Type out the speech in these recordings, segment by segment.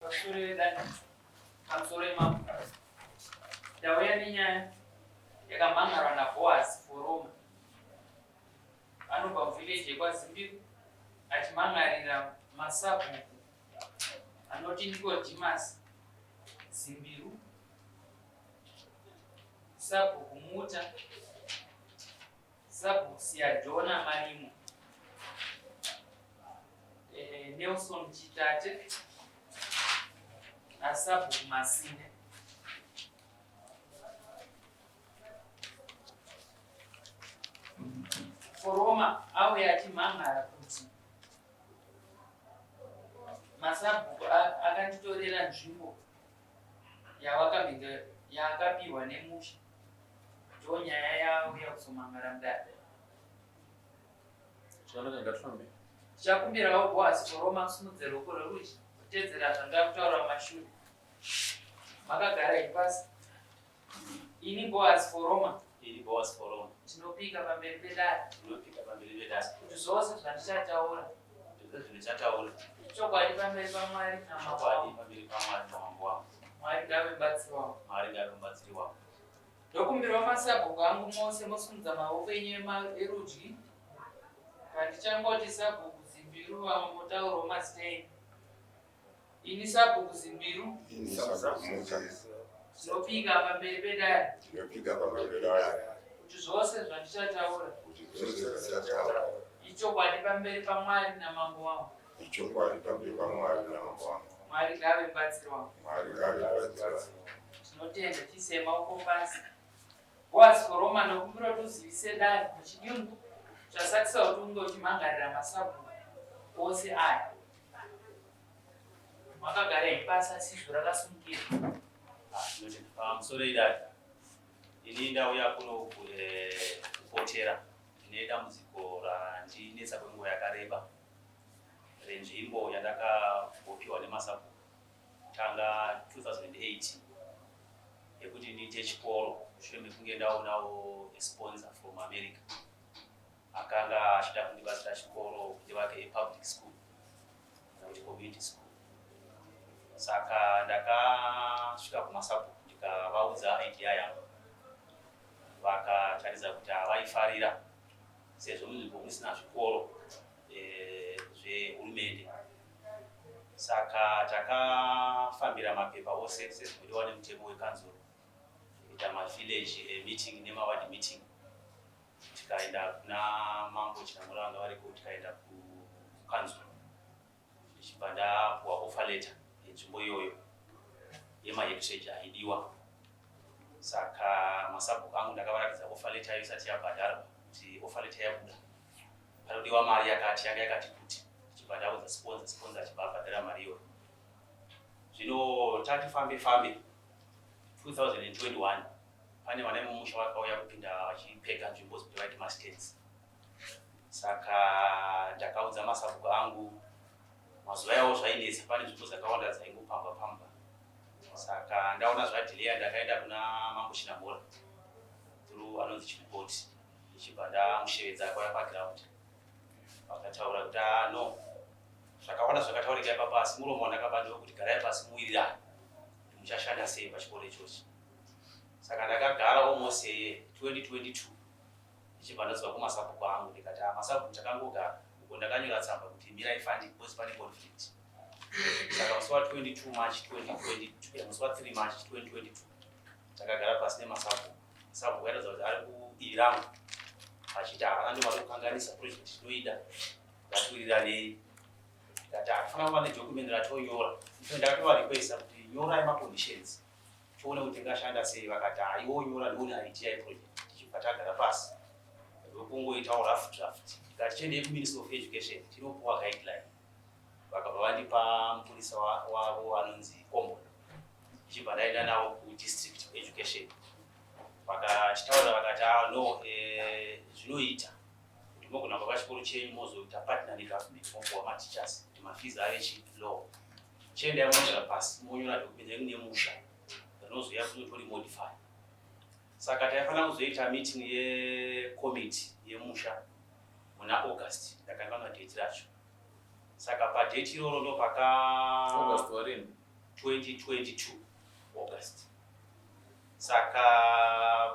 Pasure vedani, pamusoro imambo. Ndauya nenyaya yakamhan'arwa naBoaz Foroma. Anobva muvillage yekwaZimbiru achimhan'arira masabhuku anoti Nicodemus Zimbiru, Sabhuku Muta, Sabhuku Siyadona Marimo, Nelson Chitate naSabhuku Masinde. Foroma auya achimhan'ara kuti masabhuku akanditorera nzvimbo yawakambenge yaakapiwa nemusha. Ndonyaya yauya kuzomhan'ara mudare. Zvakanaka, ngatifambe. Tichakumbirawo Boaz Foroma kusimudze ruoko rwerudyi kutedzera zvandakutaura mumashure. Makagara henyu pasi. Ini Boaz Foroma. Ini Boaz Foroma. Ndinopika pamberi pedare. Ndinopika pamberi pedare. Kuti zvose zvandichataura. Zvose zvandichataura. Chokwadi pamberi paMwari namambo Chokwadi wangu. pamberi paMwari namambo wangu. Mwari ngave mubatsiri wangu. Mwari ngave mubatsiri wangu. Ndokumbirawo masabhuku angu mose mosimudza maoko enyu erudyi. Pandichangoti sabhuku Zimbiru vamwe motaurawo mazita enyu. Ini sabhuku Zimbiru. Ini sabhuku Muta. Ndinopika pamberi pedare. Ndinopika pamberi pedare. Kuti zvose zvandichataura. Kuti zvose zvandichataura. Ichokwadi pamberi paMwari namambo wangu. Ichokwadi pamberi paMwari namambo wangu. Mwari ngave mubatsiri wangu. Mwari ngave mubatsiri wangu. Tinotenda tiise maoko pasi. Boaz Foroma nokumbira kuti uzivise dare muchidimbu zvasakisa kuti unge uchimhangarira masabhuku ose aya. Makagara henyu pasi asi izvo rakasimukira. Tinotenda. Pamusoro idare. Ini ndauya kuno kupotera. Ndine dambudziko randinetsa kwenguva yakareba renzvimbo yandakambopiwa nemasabhuku tanga 2008 yekuti ndiite chikoro mushure mekunge ndaonawo a sponsor from America akanga achida kundibatsira chikoro kuti ndivake a public school kana kuti community school. Saka ndakasvika kumasabhuku ndikavaudza idea yangu, vakataridza kuti havaifarira sezvo munzvimbo musina zvikoro zvehurumende. Saka takafambira mapepa ose sezvinodiwa nemutemo wekanzuru, kuita mavillage meeting nemaward meeting, tikaenda kuna Mambo Chinamhora vanga variko, tikaenda kukanzuru ndichibva ndapuwa offer letter yenzvimbo iyoyo yemahectares aidiwa. Saka masabhuku angu ndakavaratidza offer letter iyo isati yabhadharwa kuti offer letter yabuda, panodiwa mari yakati, yanga yakati kuti, ndichibva ndaudza sponsor, sponsor achibva abhadhara mari iyoyo. Zvino tati fambe fambe 2021 pane vana vemumusha vakauya kupinda vachipega nzvimbo kuti vaite mastands. Saka ndakaudza masabhuku angu, mazuva iwawo zvainetsa, pane nzvimbo dzakawanda dzaingopambwa pambwa. Saka ndaona zvadhileya ndakaenda kuna Mambo Chinamhora through anonzi Chimukoti, ndichibva ndamushevedza akauya paground, vakataura kuti no, zvakawanda zvakataurika ipapa, asi muromo wandakaba ndewekuti garai pasi muwirirane kuti muchashanda sei pachikoro ichochi. Saka ndakagara almost a year 2022 ndichibva ndadzoka kumasabhuku angu ndikati masabhuku takangogara uko, ndakanyora tsamba kuti mirai funding because pane conflict. Saka musi wa 22 March 2022, musi wa 3 March 2022 takagara pasi nemasabhuku. Sabhuku airatidza kuti ari kudivi rangu achiti havana ndo vari kukanganisa project tinoida, ngatiwiriranei. Ndikati hatifanira kuva nedocument ratonyora. Ndakatova requesta kuti nyorai maconditions tione kuti tingashanda sei. Vakati haiwo nyora ndione idea yeproject. Tichibva tagara pasi ndokungoitawo rough draft, tikati tiendei kuMinistry of Education tinopuwa guideline. Vakabva vandipa mupurisa wavo anonzi Komboni, ndichibva ndaenda navo kudistrict education, vakachitaura vakati no, zvinoita kuti mogona kuvaka chikoro chenyu mozoita partner negovernment mopuwa mateachers kuti mafees ave chi low. Chiendai monogara pasi monyora document renyu nemusha rinozouya kunotori modify. Saka taifanira kuzoita meeting yecommittee yemusha muna August, ndakanganwa date racho. Saka padate iroro ndopaka August warini? 2022 August. Saka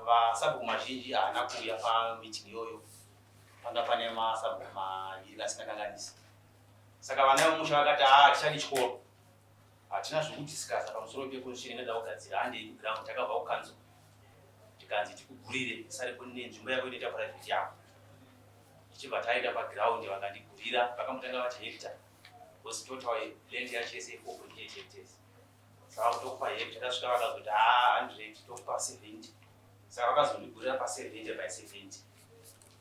vasabhuku mazhinji haana kuuya pameeting iyoyo, panga pane masabhuku maviri asingakanganisi. Saka vana vemusha vakati haa tichadi chikoro, hatina zvekudiscussa pamusoro peconstitution inoda kugadzira, handei kuground. Takabva kukanzuru tikanzi tikugurire sare nenzvimbo yako inoita private yako. Tichibva taenda paground vakandigurira, vakambotanga vati hectare because total land yacho yese 4.8 hectares. Saka tokupa hectare, tasvika vakazoti haa 100 tokupa 70. Saka vakazondigurira pa70 by 70,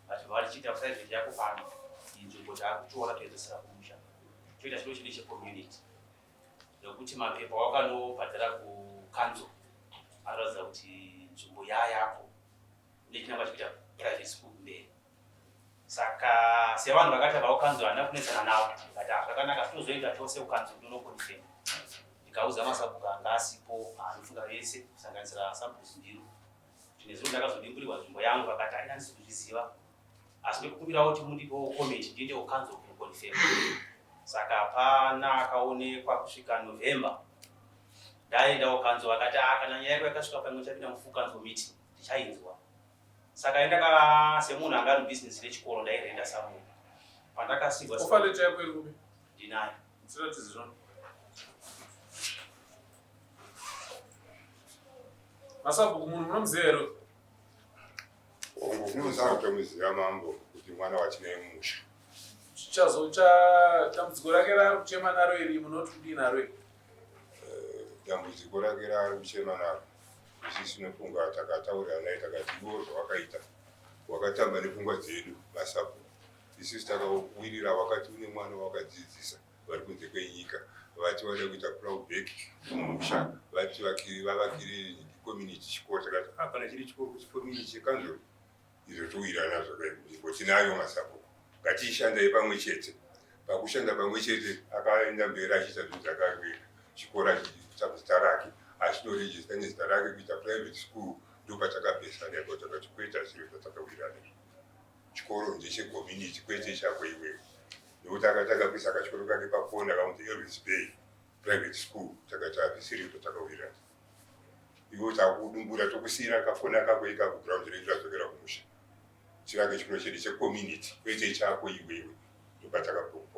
vachibva vachiita private yako pano, iyi nzvimbo taakutora toidzosera kumusha, toita chiro chedu checommunity, nekuti mapepa wakanobhadhara kukanzuru anoratidza kuti nzvimbo yayako nechinangwa chekuita private school kumberi. Saka sevanhu vakati ava kukanzuru, handina kunetsana navo, ndikati zvakanaka, tozoenda tose kukanzuru tonoconfirm. Ndikaudza masabhuku anga asipo anofunga vese kusanganisira sabhuku Zimbiru kuti nezuro ndakazodimburirwa nzvimbo yangu. Vakati aina ndisi kuzviziva, asi ndikukumbirawo kuti mundipewo comment ndiende kukanzuru kunoconfirm. Saka hapana akaonekwa kusvika November. Ndaenda kukanzuru, vakati a kana nyaya yako yakasvika pamwe chapinda mufull council meeting tichainzwa. Saka indaka semunhu anga ari business rechikoro, ndairenda samunhu pandakasigwa. Offer letter yako iri kupi? Ndinayo. Tiratidze zvino. Masabhuku, munhu munomuziva here? Unonzanga kutomuziva mambo, kuti mwana watinaye mumusha. Chichazo cha dambudziko rake raari kuchema naro iri, munoti kudii naro iri? Dambudziko rake raari kuchema naro, isusu tinofunga takataurira naye, takati iwo zvawakaita wakatamba nepfungwa dzedu masabhuku. Isusu takawirira, wakati une mwana wakadzidzisa vari kunze kwenyika, vati vada kuita ploughback mumusha, vati vavakire community chikoro. Takati ah, kana chiri chikoro checommunity chekanzuru izvo towirirana nazvo, tinayo masabhuku, ngatiishandai pamwe chete. Pakushanda pamwe chete akaenda mberi achiita zvinhu zvakarweka, chikoro achiita zita rake, achinorejista nezita rake kuita private school. Ndopatakapesana ipo, takati kwete, zviro zvatakawirirana izvo, chikoro ndechecommunity kwete chako iwewe, nekuti akatanga kuisa kachikoro kake pakona kamuti Elvis Bay Private School. Takati havisiri patakawirirana, iwe takudumbura tokusiyira kakona kako ikako, ground redu radzokera kumusha, chivake chikoro chedu checommunity kwete chako iwewe.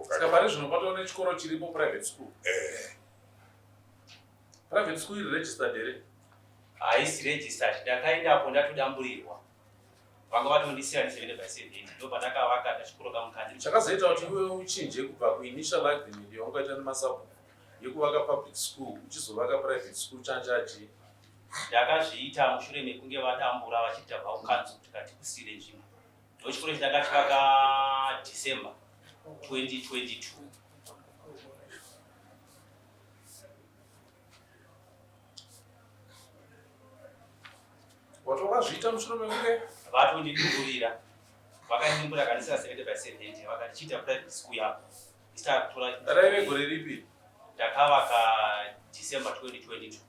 Saka pari zvino patova nechikoro chiripo, private school? Eh. Private school iri registered here? Haisi registered. Ndakaendapo ndatodamburirwa, vanga vatondisiya ne70 by 70, ndo pandakavaka ndachikoro kamukandi. Chakazoita kuti iwe uchinje kubva kuinitial agreement yaungaita nemasabhuku yekuvaka public school uchizovaka private school chanjaji? Ndakazviita mushure mekunge vadambura vachiti tabva kukanzuru, tikati kusiyire nzvimbo. Ndo chikoro chandakachivaka December 2022. Wati wakazviita mushure mekunge vatondidumburira, vakandimbura kandisira 70 by 70, vakati chiita private school yako isitakutora. Raive gore ripi? Ndakavaka December 2022.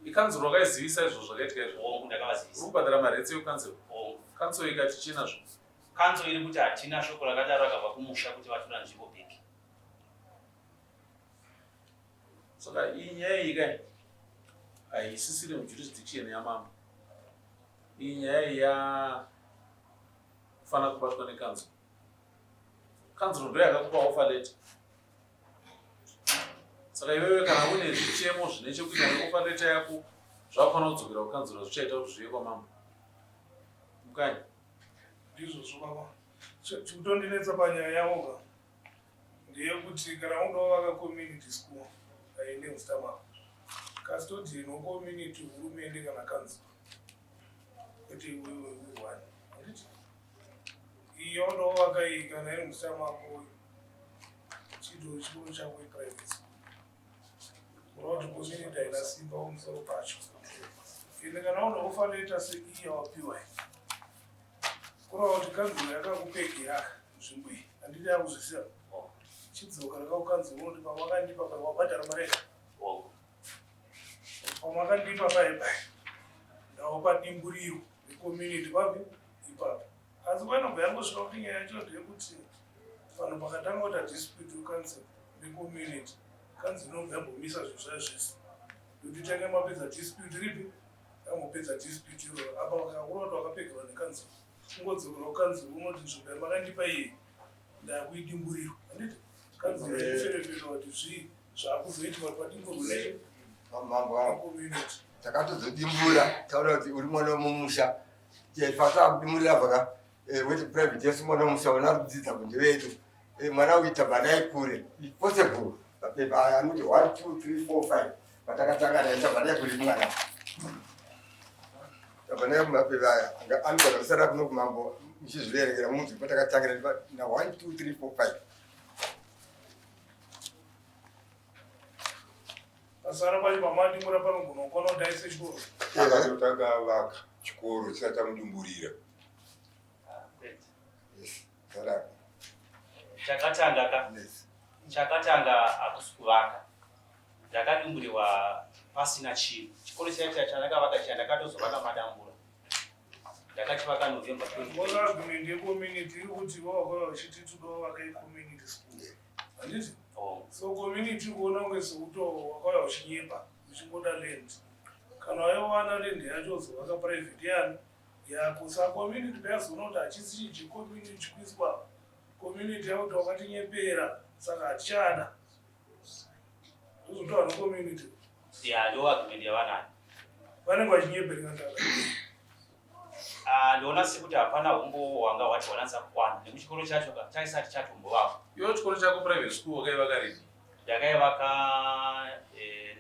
Ikanzuro wakaizivisa izvo zvakaitika izvo? Hongu, ndakavazivisa. Uri kubhadhara maretsi ekukanzuro? Hongu. Kanzuro ikati chinazvo? Kanzuro iri kuti hatina shoko rakadaro rakabva kumusha kuti vatora nzvimbo back. Saka iyi nyaya iyi kai haisisiri mujurisdiction yamambo. Iyi nyaya iyi yafanira kubatwa nekanzuro. Kanzuro ndo yakakupa offer letter. Saka iwewe kana une zvichemo zvine chekuita neoffer letter yako, zvakufanira kudzokera kukanzuro, zvichaita kuti zvive kwamambo Mukanya. Ndizvozvo baba. Chikutondinetsa panyaya yavo ka ndeyekuti kana undovaka community school aine muzita mako, custodian wecommunity hurumende kana kanzuro, kwete iwewe uri one. Handiti iyo ndovaka iyi, kana iri muzita mako, chito chikoro chako iprivate school, kureva kuti community haina simba pamusoro pacho. Ende kana une offer letter seiyi yawapiwa iyi, kureva kuti kanzuro yakakupegera nzvimbo iyi. Handidi yakuzvisiya, chidzoka rakakukanzuro unoti pamakandipa pai, wabhadhara mari, pamakandipa pai pai, ndaopa dimburiro recommunity papi ipapo. Asi kwainobva yangosvika kuti nyaya yacho ndeyekuti vanhu pakatanga kuita dispute kucouncil necommunity, kanzuro inobva yambomisa zvinhu zvayo zvese. Kuti tange mapedza dispute ripi? Angopedza dispute iroro. Apa vakakura kuti wakapegerwa nekanzuru. Ungodzokera kukanzuru unoti nzvimbo yamakandipa iyi ndakuidimburirwa. Handiti? Kanzuru ichiferefera kuti zvii zvakuzoitwa kuti padimburwe nei? Mambo wangu. Community. Takatozodimbura taona kuti uri mwana wemumusha. Tafasa kudimburira vaka weti private yesu mwana wemusha wana kudzidza kundevedu. Mwana uita bana kure. Possible. Mapepa aya anoti 1 2 3 4 5. Patakatanga naye tabva naye kuri mwana. Tabva naye kumapepa aya anogona kusara kuno kumambo muchizviverengera munzi patakatangira na 1 2 3 4 5. Pasara pacho pamadimbura panogona kukwana kuti aise chikoro. Akatotanga avaka chikoro chisati amudimburira. Kwete. Yes. Sara. Chakatanga ka Yes. Chakatanga hakusi kuvaka. Ndakadimburirwa pasina chinhu. Chikoro chiya chiya chandakavaka chiya ndakatozovaka madambura. Ndakachivaka November 2020. Ona argument yecommunity iri kuti vavakauya vachiti toda kuvaka icommunity school. Handiti? Oh. So community kuona kunge sekuti wakauya uchinyepa uchingoda land. Kana waiwana land yacho uzovaka private yani yako. Saka community payazoona kuti hachisi chinhu checommunity chikuiswa community yakuti wakatinyepera saka hatichada. Uzotaura necommunity. Yeah, ndo argument yavanayo. Vanenge vachinyepereka ndaka. Ah, ndoona sekuti hapana humbowo hwanga hwati hwanatsa kukwana nekuti chikoro chacho ka chaisati chatombovakwa. Iwe chikoro chako private school wakaivaka rini? Ndakaivaka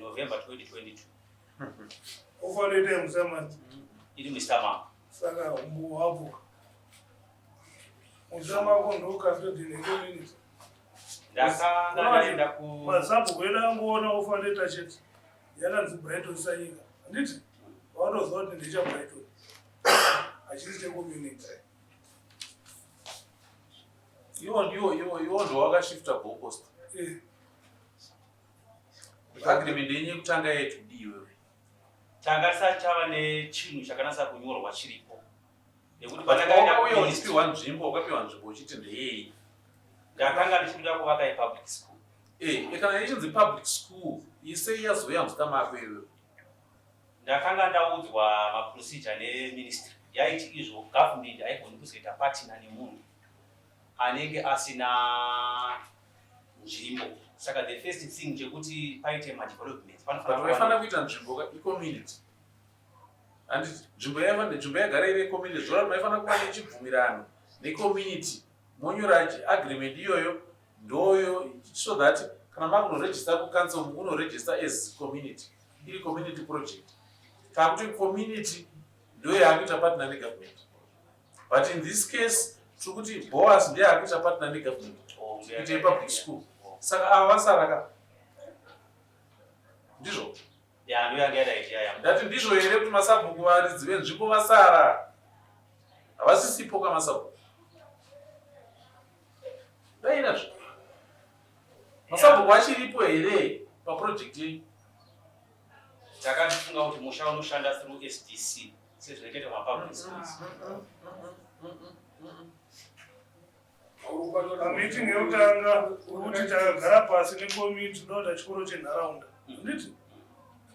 November 2022. Ufanira kuita musamani. Iri Mr. Mama. Saka humbowo hwapo. Musama wako ndo custodian yecommunity. Ndakanga ndaenda ku Masabhuku edu angoona offer letter chete yakanzi Brighton Sanyika. Handiti? Vanotoziva kuti ndecha Brighton. Hachisi checommunity. Iwo iwo iwo iwo ndo wakashifta goalpost. Agreement yenyu yekutanga yetu iwewe. Tanga tisati tava nechinhu chakanatsa kunyorwa chiripo. Nekuti pandakaenda Wakauya kuministry uchipiwa nzvimbo, wakapiwa nzvimbo uchiti ndeyei. ndakanga ndichida kuvaka ipublic school. Kana ichinzi public school, isei yazouya muzita mako iwewe. Ndakanga ndaudzwa maprocedure neministry yaiti izvo government haigoni kuzoita partner nemunhu anenge asina nzvimbo. Saka the first thing chekuti paite madevelopments But panofanira vaifanira kuva kuita nzvimbo ka icommunity. Handiti nzvimbo yaifanira nzvimbo yagara iri community zvoreva maifanira kuva nechibvumirano necommunity monyora agreement iyoyo ndoyo so that kana makunoregister kucouncil mukunoregister as community iri community project kana kuti community ndo yaakuita partner negovernment, but in this case tiri kuti Boas ndiye akuita partner negovernment Oh, kuita ipublic school, saka ava vasara ka, ndizvo? Ya, ndo yanga yadaiti yaya. Ndati ndizvo here kuti masabhuku varidzi venzvimbo vasara, havasisipo kamasabhuku? Dainazvo, masabhuku achiripo here paproject yenyu? Takatifunga kuti musha unoshanda through SDC sezvinoitwa mapublic schools. Pameeting yekutanga kuti takagara pasi necommunity, toda kuita chikoro chenharaunda. Handiti?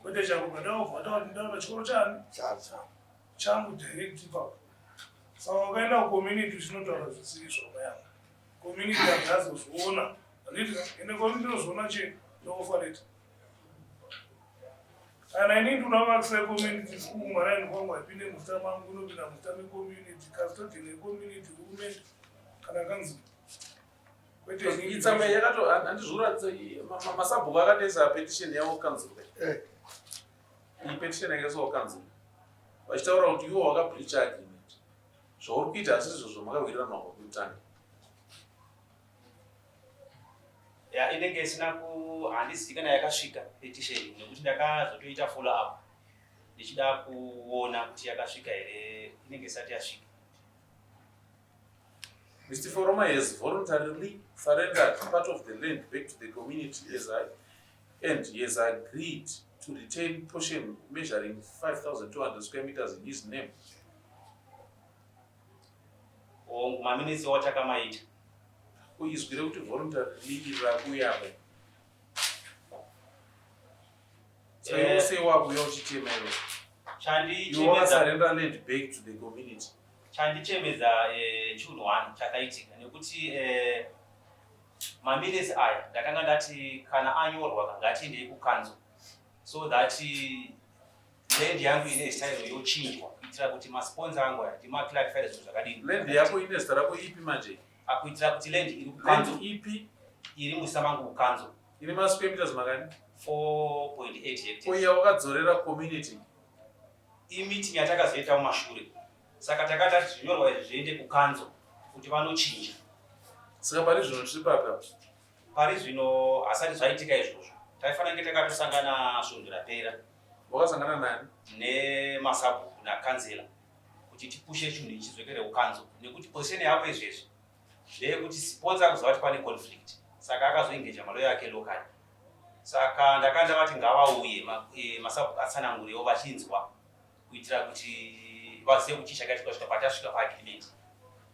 Kwete chako kadaobva takuti ndoda kuita chikoro chani? Chacha. Changu direct ipapo. Saka wakaenda kucommunity uchinotaura zvisiri zvamayanga. Community handazozviona. Handiti? Ende community inozviona chii? Neoffer letter. Kana inini ndoda kuvakisa community school maraini kwangu, haipinde muzita mangu, inopinda muzita mecommunity, custodian yecommunity, hurumende kana kanzuru. Kwete inini. Itsamba yakato handizvoratidza masabhuku akatoisa petition yavo kukanzuru. Iyi petition yakaiswa kukanzuru vachitaura kuti iwo wakabreacha agreement, zvauri kuita asi izvo zvamakawirirana pakutanga. Ya, inenge isina ku handizivi kana yakasvika petition nekuti ndakazotoita follow up ndichida kuona kuti yakasvika here, inenge isati yasvika. Mr. Foroma has voluntarily surrendered part of the land back to the community as I, and he has agreed to retain portion measuring 5,200 square meters in his name. Hongu, maminitsi watakamaita. Kuizwi rekuti voluntarily rakuyapo. Saka iwe sei wakuuya uchichema iwe? Iwe wakasarenda land back to the community. Chandichemedza chinhu one chakaitika nekuti maminutes aya ndakanga ndati kana anyorwa ngatiendei kukanzo so that land yangu ine zita iro yochinjwa kuitira kuti masponsor angu aya ndimaclarify zvinhu zvakadini. Land yako ine zita rako ipi manje? Akuitira kuti land iri kukanzo ipi? Iri muzita mangu kukanzo. Ine masquare meters makani? 4.8 hectares. Ko iya wakadzorera community? Imeeting yatakazoita mumashure. Saka takati zvinyorwa izvi zviende kukanzo kuti vanochinja. Saka pari zvino tiri papi apa? Pari zvino hasati zvaitika izvozvo. Taifanira kunge takatosangana svondo rapera. Wakasangana nani? Nemasabhuku nakanzela kuti tipushe chinhu ichi chidzokere kukanzo nekuti position yavo izvezvi ndeyekuti sponsor akuziva kuti pane conflict saka akazoengeja maloya ake locally saka ndakanga ndavati ngavauye masabhuku atsanangurewo vachinzwa kuitira kuti vazive kuti chii chakaitika kusvika patasvika paagreement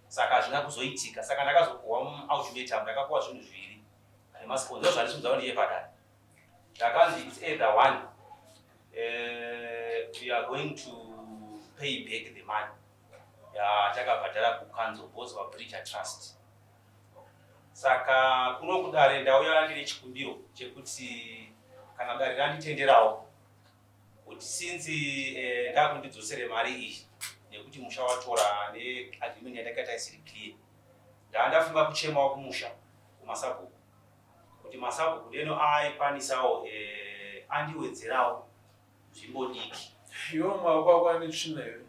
saka hazvina kuzoitika saka ndakazopuhwa ultimatum ndakapuwa zvinhu zviviri nemasponsor ndozvandisimudzavo ndiye padare ndakanzi its either one we are going to pay back the money yatakabhadhara kucouncil because vabreacher trust saka kuno kudare ndauya ndine chikumbiro chekuti kana dare randitenderawo kuti since ndakundidzosere mari iyi nekuti musha watora neagreement yandakaita isiri clear ndandafunga kuchemawo kumusha kumasabhuku kuti masabhuku deno aikwanisawo andiwedzerawo nzvimbo diki. Iwe maoko ako ane tsvina iwe.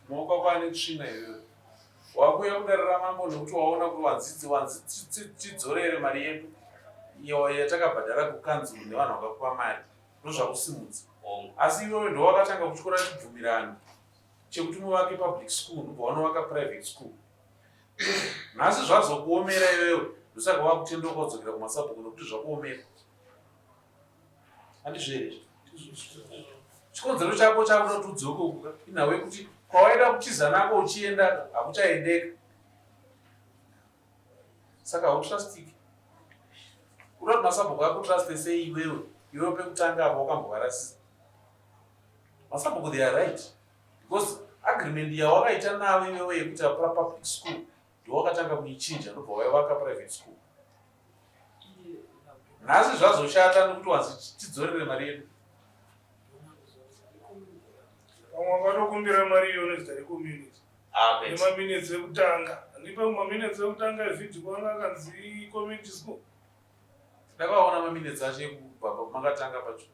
Maoko ako ane tsvina iwe. Wakuuya kudare ramambo nekuti waona kuti wanzi wanzi tidzorere mari yedu iyo yatakabhadhara kukanzuru nevanhu vakakupa mari ndozvakusimudza. Asi iwewe ndowakatanga kutyora chibvumirano chekuti muvake public school ndobva wanovaka private school. Nhasi zvazokuomera iwewe ndosaka wakutendeuka kudzokera kumasabhuku nekuti zvakuomera. Handizvo here izvi? Chikonzero chako chakuda kuti udzoke uku ka inhau yekuti kwawaida kutiza nako uchienda hakuchaendeka. Saka hautrustiki. Uda kuti masabhuku akutruste sei iwewe iwewe pekutanga apa wakambovarasisa. Masabhuku they are right because agreement yawakaita navo iwewe yekuti apra public school ndowakatanga kuichinja ndobva waivaka private school. Nhasi zvazoshata nekuti wanzi tidzorere mari yedu. Vamwe vakatokumbira mari iyo nezita recommunity. Nemaminutes ekutanga. Handipe maminutes ekutanga evhidhiko anga akanzi community school. Ndakaona maminutes acho ekubva makatanga pacho.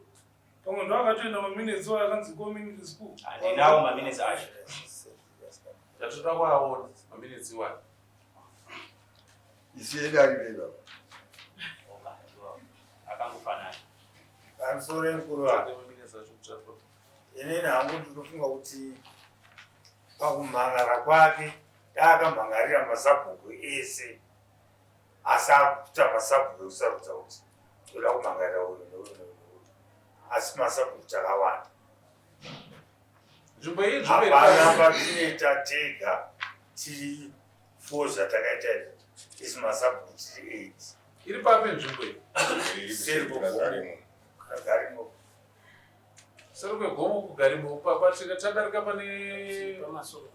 Pamwe ndo akatoenda maminutes oyo akanzi community school. Handinawo maminutes acho. Ndatoda kuaona maminutes iwayo. Isu yedu ari bei baba. Akangofanana. Pamusoro mukuru wangu. Inini hangu ndinofunga kuti pakumhan'ara kwake daakamhan'arira masabhuku ese asi akuita masabhuku ekusarudza kuti toda kumhan'arira uyu neuyu neuyu neuyu asi masabhuku takawanda. Nzvimbo iyi nzvimbo iri Hapana patinoita tega tiri four zvatakaita izvi isu masabhuku tiri eight. Iri papi nzvimbo iyi? Seri kwegomo. Kagarimo. Seri kwegomo kugarimo patika tadarika pane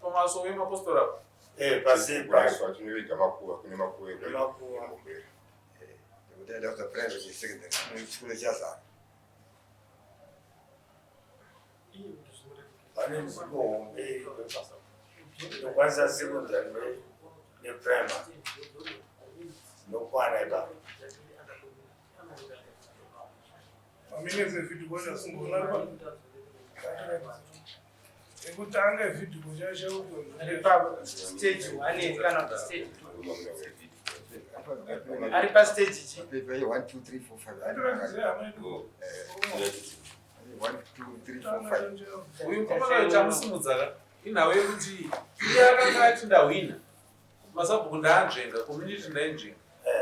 pamasowe emapostori apo. Eh, paseri pacho. Patinoviga makuva kune makuva Makuva. ekumberi. Nekuti aida kuita private secondary chikoro chazara. Pane nzvimbo hombe inokwanisa secondary neprimary inokwana ipapo. Maminutes evhidhiko chasungoona pa ekutanga evhidhiko chachakuto Stage 1 kana kuti stage 2. Ari pa stage chi? 1 2 3 4 5. 1 2 3 4 5. Uyu mukomana chamusimudza ka inhau yekuti iye akanga ati ndahwina masabhuku ndaanzvenga community ndainzvenga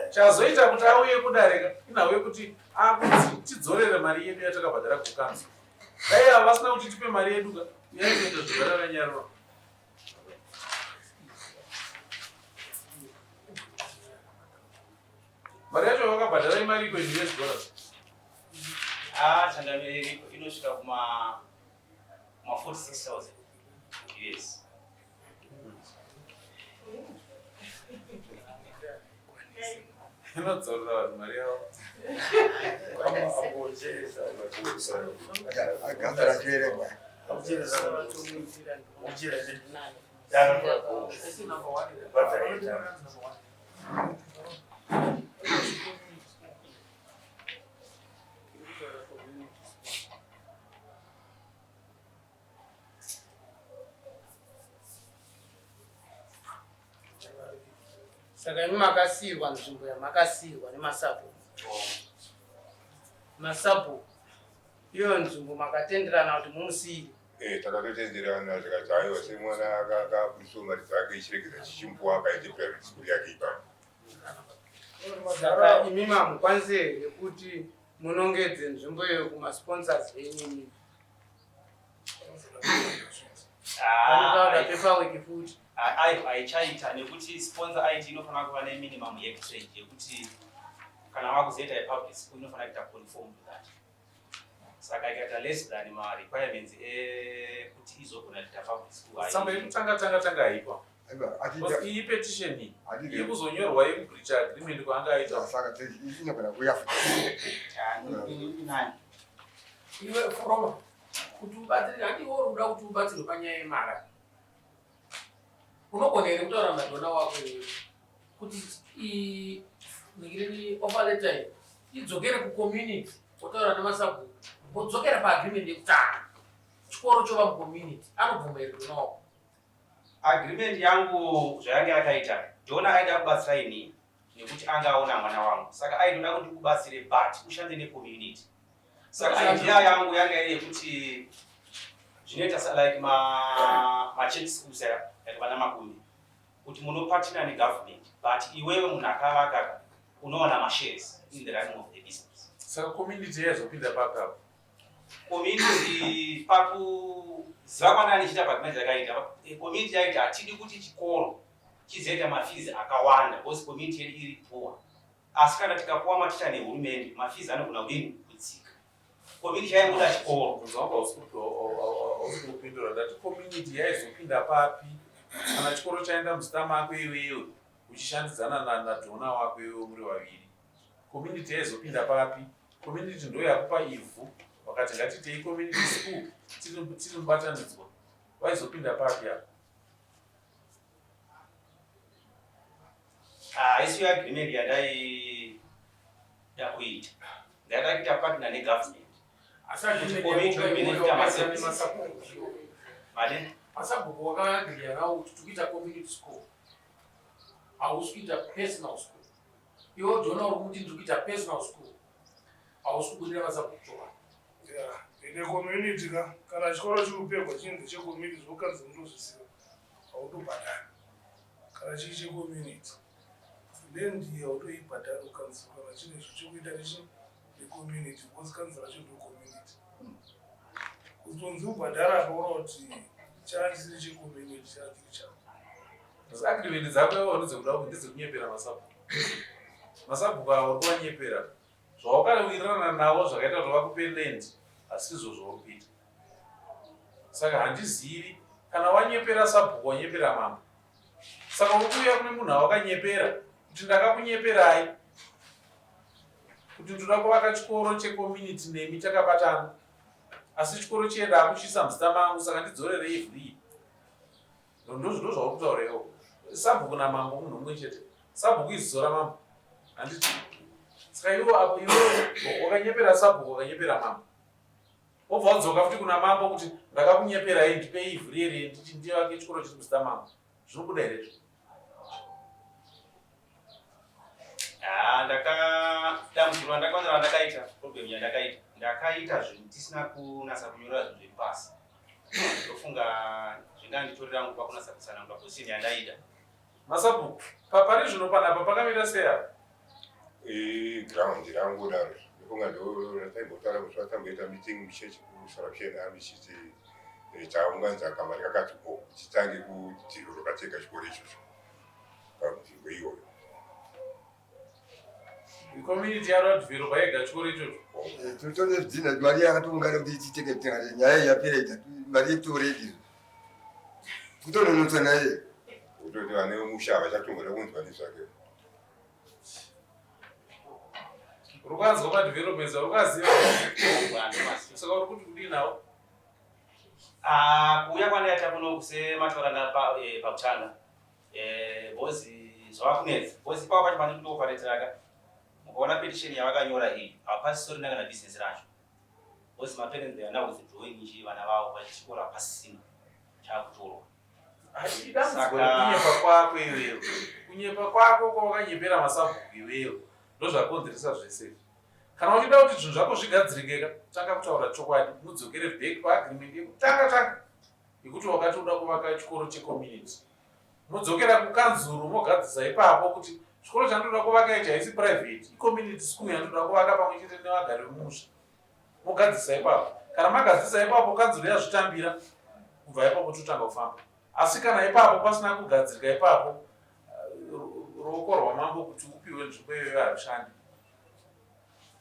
chazoita kuti auye kudare ka inhau yekuti akuti tidzorere mari yedu yatakabhadhara kukanzo dai ava vasina kuti tipe mari yedu ka yaitoita zvigarakanyarwa. Mari yacho vakabhadhara imari iko in US dollars. Ah, changamire iripo inosvika kuma kuma 46000 US. Inodzorera vanhu mari yavo. Agafara chiverengwa. Saka imi makasiirwa nzvimbo yamakasiirwa nemasabhuku. Masabhuku iyo nzvimbo makatenderana kuti mumusiire. Eh, takatotenderana zvikati aiwa semwana akabudisawo mari dzake ichiregedza chichimupuwa akaite private school yake ipapo. Saka imi mamukwanise here kuti munongedze nzvimbo iyo kumasponsors enyu imi? Vanotaura paperwork futi. Aiwa, haichaita nekuti sponsor aiti inofanira kuva neminimum hectarage yekuti kana wakuzoita yepublic school inofanira kuita conform to that. Saka ikaita less than marequirements ekuti izogona kuita public school. Tsamba yekutanga tanga tanga haipa. Aiwa, Iyi petition iyi hatidi. yekuzonyorwa yekubreach agreement kwaanga aita. Saka inogona kuuya futi. Inani? Iwe Foroma, kuti ubatsire, handi iwe uri kuda kuti ubatsirwe panyaya yemari. Unogona here kutaura nadhona wako iwewe kuti ningireni offer letter iyi idzokere kucommunity, wotaura nemasabhuku, wodzokera paagreement yekutanga, chikoro chova mucommunity, anobvuma here dhona wako? Agreement yangu zvayanga yakaita, Dona aida kubatsira inini nekuti anga aona mwana wangu, saka aitoda kuti ndikubatsire but ushande necommunity. Saka idea yangu yanga iri yekuti zvinoita like machurch schools aya, like vana Makumbi, kuti munopartner negovernment but iwewe munhu akavaka unowana mashares in the running of the business. Saka community yaizopinda papi apo? Community pakuziva kwana ndichiita paagreement yakaita, community yaita hatidi kuti chikoro chizoita mafees akawanda because community yedu iri poor, asi kana tikapuwa maticha nehurumende mafees anogona kudini kudzika. Community yaingoda chikoro. Mubvunzo wangu hausi kupindura. Ndati community yaizopinda papi kana chikoro chaenda muzita mako iwewe uchishandidzana nadhona wako iwewe muri vaviri? Community yaizopinda papi? Community ndo yakupa ivhu, vakati ngatitei community school tiri mubatanidzwa, vaizopinda papi apa? Haisi agreement yandaida kuita, ndaida kuita partner negovernment. Asi Kuti community benefit maservices. Mane? Masabhuku wakaagriya nawo kuti tikuita community school, hausi kuita personal school. Iwe Jona uri kuti ndiri kuita personal school, hausi kubudira masabhuku chokwadi. Yeah, ine community ka, kana chikoro chikupegwa chinzi checommunity, zvokanzi munozviziva hautobhadhari. Kana chiri checommunity, land hautoibhadhari ukanzi kana chine chekuita nechi necommunity, because kanzi racho ndo community. Kutonzi ubhadhara apa ura kuti chaachisiri checommunity, chaachiri chako. Agreement dzako iwewe ndedzekuda kuti ndedzekunyepera masabhuku. Masabhuku avo uri kuvanyepera. Zvawakawirirana navo zvakaita kuti vakupe land asizvo zvauri kuita. Saka handizivi kana wanyepera sabhuku wanyepera mambo. Saka uri kuuya kune munhu awakanyepera kuti ndakakunyeperai kuti ndoda kuvaka chikoro checommunity nemi takabatana, asi chikoro chienda akuchiisa muzita mangu, saka ndidzorerei ivhu iyi. Ndo zvauri kutaura iwo. Sabhuku namambo munhu mumwe chete. Sabhuku iziso ramambo, handiti? Saka iwo apo iwe wakanyepera sabhuku, wakanyepera mambo, wobva wadzoka futi kuna mambo kuti ndakakunyeperai, ndipei ivhu riyeri nditi ndivake chikoro chiri muzita mambo. Zvinobuda here izvo? Ndakadambudziko randakaona randakaita, problem yandakaita, ndakaita zvinhu tisina kunasa kunyora zvinhu zviri pasi. Ndofunga zvinganditorera nguva kunasa kutsanangura position yandaida. Masabhuku, pari zvino panapa pakamira sei apa? Iground rangu daro, ndofunga ndo rataimbotaura musi watamboita meeting muchechi kuSalvation Army, chiti taunganidza kamari kakati ko titange kudevelopa tega chikoro ichocho panzvimbo iyoyo. Community yarodevelopa yega chikoro ichocho. Eh, totone zvidhina mari yakatoungana kuti titenge tenga nyaya iyi yapera ita mari yekutoredi izvo kutononotsa naye kutoti vane musha havachatomboda kunzwa nezvake Uri kwanzwa madevelopments auri kwaziva saka uri kuti kudii nawo? Ah, kuuya kwandaita kuno semataura eh, pakutanga eh, bhozi zvava kunetsa bhozi ipapo pacho pane kutooperatiraka mukaona petition yavakanyora iyi hapasisorina kana business racho bhozi maparents they are now withdrawing chi vana vavo vachikoro hapasisina chakutorwa. Idambudziko rekunyepa kwako iwewe, kunyepa kwako kwawakanyepera masabhuku iwewe ndozvakonzeresa zvese izvi. Kana uchida kuti zvinhu zvako zvigadzirikeka, tanga kutaura chokwadi, mudzokere back paagreement yekutanga tanga yekuti wakati uda kuvaka chikoro checommunity. Modzokera kukanzuru mogadzisa ipapo kuti chikoro chandinoda kuvaka ichi haisi private, icommunity school yandinoda kuvaka pamwe chete nevagari vemusha. Mogadzisa ipapo. Kana magadzisa ipapo kanzuru yazvitambira, kubva ipapo totanga kufamba. Asi kana ipapo pasina kugadzirika ipapo, eh, ruoko rwamambo kuti upiwe nzvimbo iyoyo harushandi.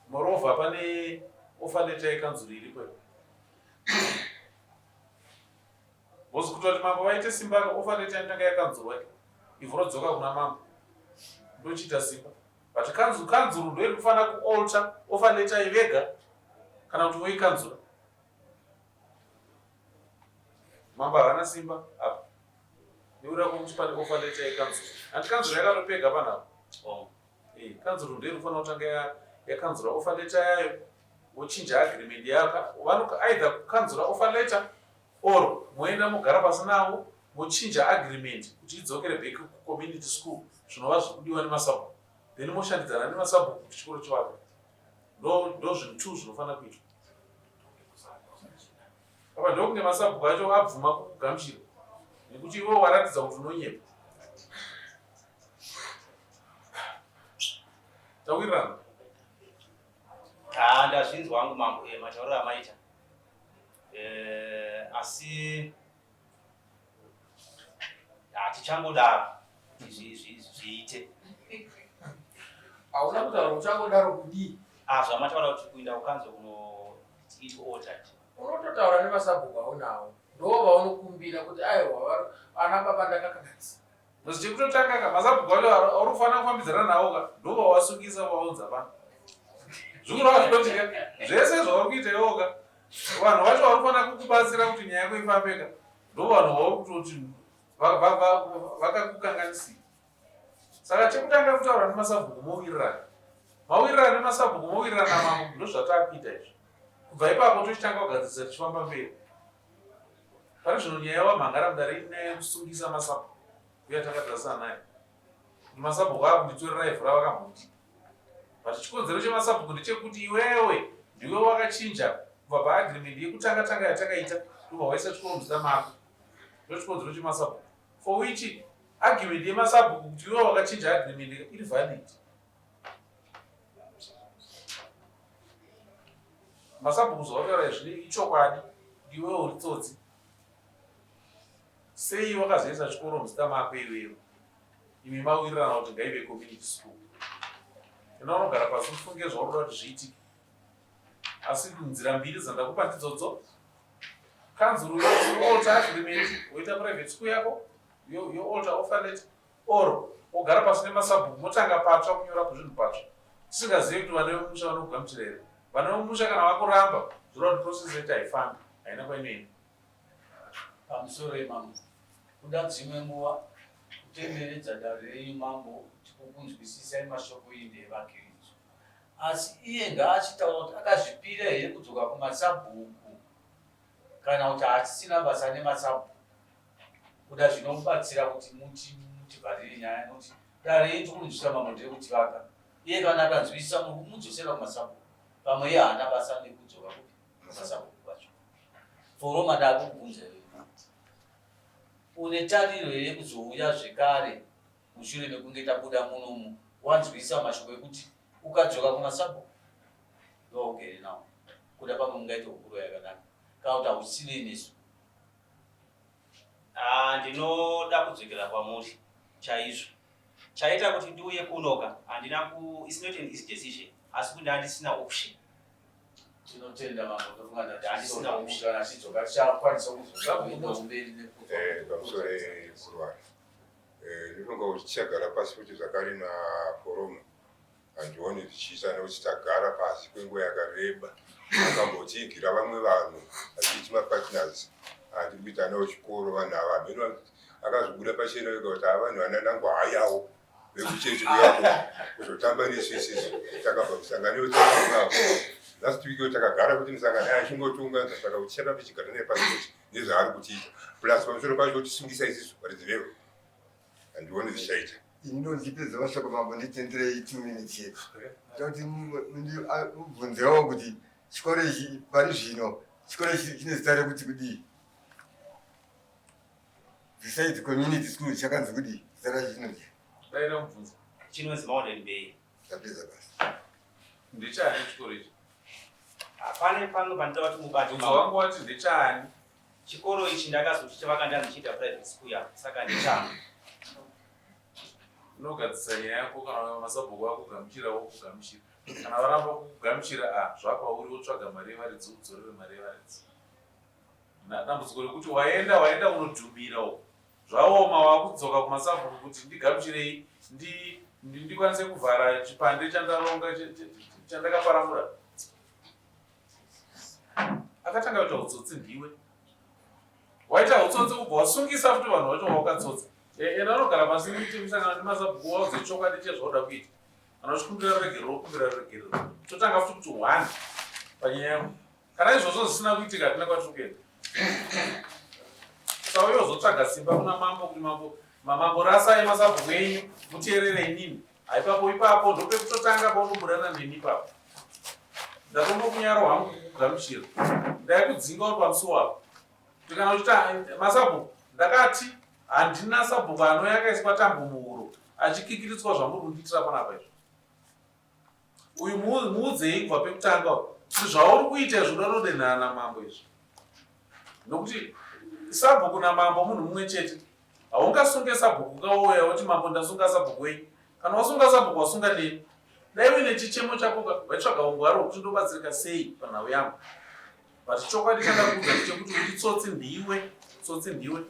Moreover, pane offer letter yekanzuru iripo. Because kuti mambo vaite simba offer letter inotanga yakanzurwa ivhu rodzoka kuna mambo ndochiita simba. But kanzuru kanzuru ndoiri kufanira kualter offer letter vega kana kuti voikanzura. Mambo havana simba apa nekuda kwekuti pane offer letter yekanzuru. Hanti kanzuru yakatopega panapa. Oh. Eh, kanzuru ndoiri kufanira kutanga yakanzura offer letter yayo vochinja agreement yaka vano either kukanzura offer letter or moenda mogara pasi navo mochinja agreement kuti idzokere back kucommunity school zvinova zviri kudiwa nemasabhuku then moshandidzana nemasabhuku kuti chikoro chivakwe. Ndo zvinhu two zvinofanira kuitwa apa. Ndokunge masabhuku acho abvuma kukugamuchira nekuti iwe waratidza kuti unonyepa. Tawirirana? Ah, ndazvinzwa hangu mambo, eh, matauriro amaita eh, asi hatichangodaro zviite. Hauna kutaura uchangodaro kudii? Ah, zvamataura kuti kuenda kukanzo kuno it altered. Unototaura nemasabhuku aunawo, ndo vaunokumbira kuti aiwa ana baba ndakakanganisa. Chekutotanga ka masabhuku acho auri kufanira kufambidzana nawo ka ndo vawasungisa vaunza pano. Zvikureva zvinoti ka zvese zvauri kuita iwo ka vanhu vacho vari kufanira kukubatsira kuti nyaya yako ifambe ka ndo vanhu vauri kutoti vakakukanganisira. Saka chekutanga kutaura nemasabhuku mowirirana. Mawirirana nemasabhuku mowirirana namambo ndozvatakuita izvi. Kubva ipapo tochitanga kugadzirisa tichifamba mberi. Pari zvino nyaya wamhangara mudare inyaya yekusungisa masabhuku uye takatarisana naye. Masabhuku akunditorera ivhu ravakambondipa. But chikonzero chemasabhuku ndechekuti iwewe ndiwe wakachinja kubva paagreement yekutanga tanga yatakaita ndobva waisa chikoro muzita mako. Ndochikonzero chemasabhuku. For which argument yemasabhuku kuti iwewe wakachinja agreement iri valid. Masabhuku zvawataura izvi ichokwadi, iwewe uri tsotsi. Sei wakazoisa chikoro muzita mako iwewe? Imi mawirirana kuti ngaive community school. Enda unogara pasi ufunge zvaunoda kuti zviitike. Asi nzira mbiri dzandakupa ndidzodzo. Kanzuru yoalter agreement woita private school yako, yoalter offer letter or wogara pasi nemasabhuku motanga patsva kunyora zvinhu patsva. Tisingazivi kuti vana vemumusha vanokugamuchira here. Vana vemumusha kana vakuramba zvoreva kuti process yacho haifambi, haina kwainoenda. Pamusoro yemambo, kuda dzimwe nguva kutenderedza dare renyu mambo tikukunzwisisai mashoko iyi ndeevakiridzo. Asi iye ngaachitaura kuti akazvipira here kudzoka kumasabhuku kana kuti haachisina basa nemasabhuku. Kuda zvinobatsira kuti muti mutivharire nyaya nokuti dare renyu tikunzwisisa mambo nderekutivaka. Iye kana akanzwisisa muri kumudzosera kumasabhuku pamwe iye haana basa nekudzoka kupi kumasabhuku kwacho. Foroma ndakukubvunza iwewe. Une tariro here yekuzouya zvekare mushure mekunge tabuda munomu wanzwisisa mashoko ekuti ukadzoka kumasabhuku ndowaugere nawo kuda pamwe mungaite hukuro yakanaka kana kuti hausinei nesu? Ah, ndinoda kudzokera kwamuri chaizvo. Chaita kuti ndiuye kunoka handina ku it's not an easy decision asi kuti ndandisina option. Tinotenda mambo ndofunga Handisina option. ndatiana chidzoka tichakwanisa kuzoenda kumberi nekuti Eh, pamusoro ekurwara eh, ndinofunga kuti tichagara pasi futi zvakare nakoroma handioni zvichiita nekuti tagara pasi kwenguva yakareba akambotiigira vamwe vanhu achiiti mapartners andiri kuita nawo chikoro vanhu ava hameno akazobuda pachena vega kuti ava vanhu vananangu hayawo vekuchechi kuyako kuzotamba nesu isisu takabva musangano yotaavo last week yo takagara kuti musangano achingotiunganza saka kuti tichada tichigara naye pasi kuti nezvaari kutiita plus pamusoro pacho kutisungisa isisu varidzi vevo handioni zvichaita Ini ndondipedza mashoko mambo nditenderei two minutes chete. Ndoti mubvunzewo kuti chikoro ichi pari zvino chikoro ichi chine zita rekuti kudii? Besides community school chakanzi kudii? Zita racho chinonzi Daira mubvunzo. Chinonzi Mountain Bay. Ndapedza basi. Ndechani chikoro ichi? Pane pamwe pandinoda kuti mubate. Mubvunzo wangu wati ndechani? Chikoro ichi ndakazoti chavaka ndichiita private school yako saka ndechangu. Unogadzisa nyaya yako kana masabhuku akugamuchira wokugamuchira. Kana varamba kukugamuchira ah zvakwauri wotsvaga mari yevaridzi udzorere mari yevaridzi. Dambudziko rekuti waenda waenda unodhumira uko. Zvaoma wakudzoka kumasabhuku kuti ndigamuchirei ndikwanise kuvhara chipande chandaronga chandakaparamura. Akatanga kuita utsotsi ndiwe. Waita utsotsi ubva wasungisa futi vanhu vacho vawakatsotsa. Eh, enda unogara pasi muite misangano nemasabhuku waudze chokwadi chezvauda kuita. Kana uchikumbira ruregerero wokumbira ruregerero. Totanga futi kuti one panyaya yangu. Kana izvozvo zvisina kuitika hatina kwatiri kuenda. Sauye uzotsvaga simba kuna mambo kuti mambo mambo rasai masabhuku enyu muteerere inini. Haipapo ipapo ndopekutotanga paunoburana neni ipapo. Ndatombokunyara hwangu kukugamuchira. Ndaikudzinga uri pamusuwo apo. Kuti kana uchita masabhuku ndakati handina sabhuku anouya akaiswa tambo muhuro achikikiritswa zvamuri kundiitira panapa izvi. Uyu muudzei kubva pekutanga kuti zvauri kuita izvi unoda kudenhana namambo izvi. Nokuti sabhuku namambo munhu mumwe chete. Haungasunge sabhuku kauya woti mambo ndasunga sabhuku wenyu. Kana wasunga sabhuku wasunga neni. Dai uine chichemo chako waitsvaga ungwaro hwekuti ndobatsirika sei panhau yangu. But chokwadi chandakuudza ndechekuti uri tsotsi ndiwe, tsotsi ndiwe.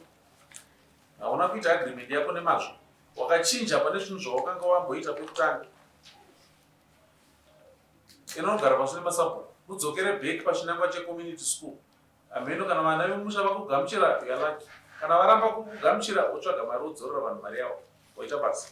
Hauna kuita agreement yako nemazvo. Wakachinja pane zvinhu zvawakanga wamboita pekutanga. Inogara pasi nemasabhuku. Udzokere back pachinangwa checommunity school. Hameno kana vana vemusha vakugamuchira you're lucky. Kana varamba kukugamuchira wotsvaga mari wodzorera vanhu mari yavo. Waita basa.